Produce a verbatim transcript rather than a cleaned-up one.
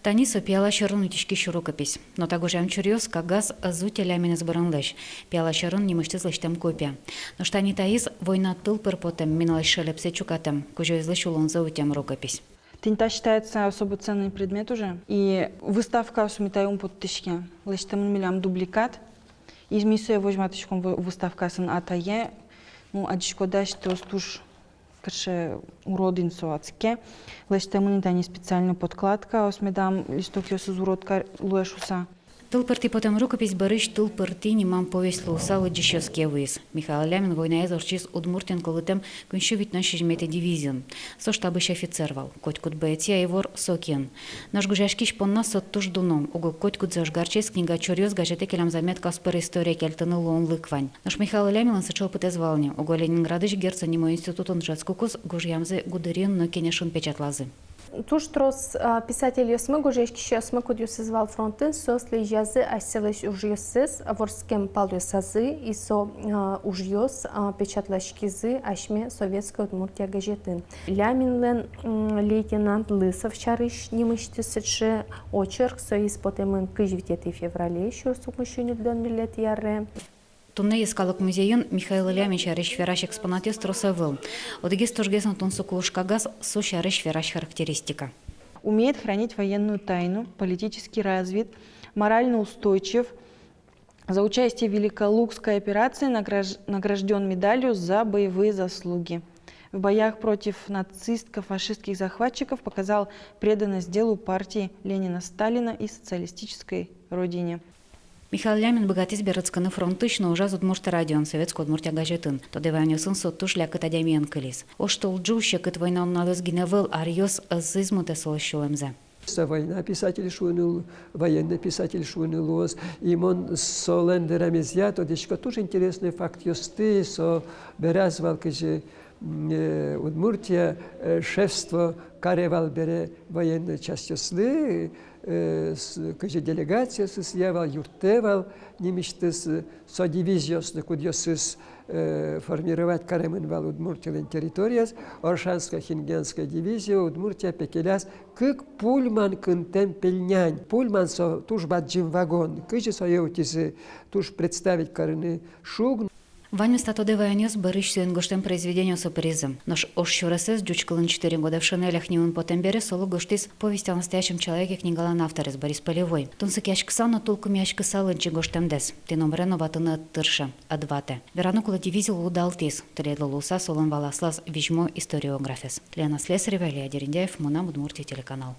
Тани со «Пиала сьӧрын» утиськись рукопись. Но та гожъям чуръёс кагаз ӧз утяль Ляминэз быронлэсь. «Пиала сьӧрын» нимысьтыз лэсьтэм копия. Нош тани таиз война тыл пыр потэм миналэсь шелепсэ чукатэм, кузёезлэсь улонзэ утем рукопись. Тӥни та считается особо ценный предмет уже. И выставкаосмы тае ум поттӥське. Лэсьтэмын милям дубликат. И ми сое возьматӥськом вы-, выставкаосын, а тае, ну, адӟиськод-а, асьтэос, туж кыӵе уродын со адске. Лэсьтэмын ини тани специальной подкладкаос, медам листокъёсыз урод кар-, луэ шуыса. «Тыл пыртӥ потэм рукопись» бӧрысь «Тыл пыртӥ» нимам повесть луыса лыдӟисьёс ке вуиз. Михаил Лямин войнаез ортчиз Удмуртиын кулытэм куинь сю витьтон сизьыметӥ дивизиын. Со штабысь офицер вал. Котькуд боецъя ивор со киын. Нош гожъяськись понна со туж дуно. Уго котькудзэ ожгарчиз книга чуръёс, газетэ келям заметкаос пыр история кельтыны луонлык вань. Нош Михаил Ляминлэн сыӵе опытэз вал ни. Уго Ленинградысь Герцен нимо институтын дышетскыкуз гожъямзэ «Гудырин» но «Кенешын» печатлазы. Туж трос, а, писательёсмы, гожъяськисьёсмы, кудъёсыз вал фронтын, соос лэзязы асьсэлэсь ужъёссэс вордскем палъёсазы, и со, а, ужъёс, а, печатласькизы асьме «Советская Удмуртия» газетын. Ляминлэн, м, «Лейтенант Лысов сярысь» нимысьтыз сыӵе очерк, соиз потэмын кызь витетӥ феврале, сюрс укмыс сю ньыльдон ньылетӥ аре. Туннэ Йӧскалык музейын Михаил Лямин сярысь верась экспонатъёс трос ӧвӧл. Одӥгез тужгес но тунсыко уж кагаз — со сярысь верась характеристика. Умеет хранить военную тайну, политически развит, морально устойчив, за участие в Великолукской операции награж-, награждён медалью «За боевые заслуги». В боях против нацистско-фашистских захватчиков показал преданность делу партии Ленина, Сталина и социалистической родине. Михаил Лямин быгатӥз берытскыны фронтысь но ужаз «Удмурт радион», «Советской Удмуртия» газетын. Тодэ ваёнъёсын со туж лякыт адямиен кылиз. Оштолджу секыт война нуналъёс гинэ ӧвӧл, аръёс ӧз измытэ солэсь сюлэмзэ. Со война писатель шуыны лу-, военный писатель шуыны луоз. И мон солэн верамезъя тодӥсько туж интересной фактъёсты. Со вераз вал, кызьы, м, э, Удмуртия, э, шефство каре вал бере военной частьёслы, э, с-, кызьы делегациосыз сӥя вал, юрттэ вал нимысьтыз, э, со дивизиослы, кудъёсыз, э, формировать каремын вал Удмуртилэн территорияз. Оршанско-Хингенской дивизия Удмуртия пекеляз кык пульман кынтэм пельнянь. Пульман — со туж бадӟым вагон. Кызьы сое утизы, туж представить карыны шуг. Ваньмыз та тодэ ваёнъёс бӧрысь соин гожтэм произведениосы пыризы. Нош «Ош сюресэз» ӟуч кылын «Четыре года в шинелях» нимын потэм бере солы гожтӥз «Повесть о настоящем человеке» книгалэн авторез Борис Полевой. Тунсыкъяськыса но тулкымъяськыса лыдӟи гожтэмдэс. Тӥ номыре но ватыны ӧд тыршы, ӧд ватэ. Вераны кулэ, дивизилы удалтӥз. Тӥледлы луыса солэн вал аслаз визьмо историографез. Лена Слесарева, Илья Дерендяев, «Мынам Удмуртие» телеканал.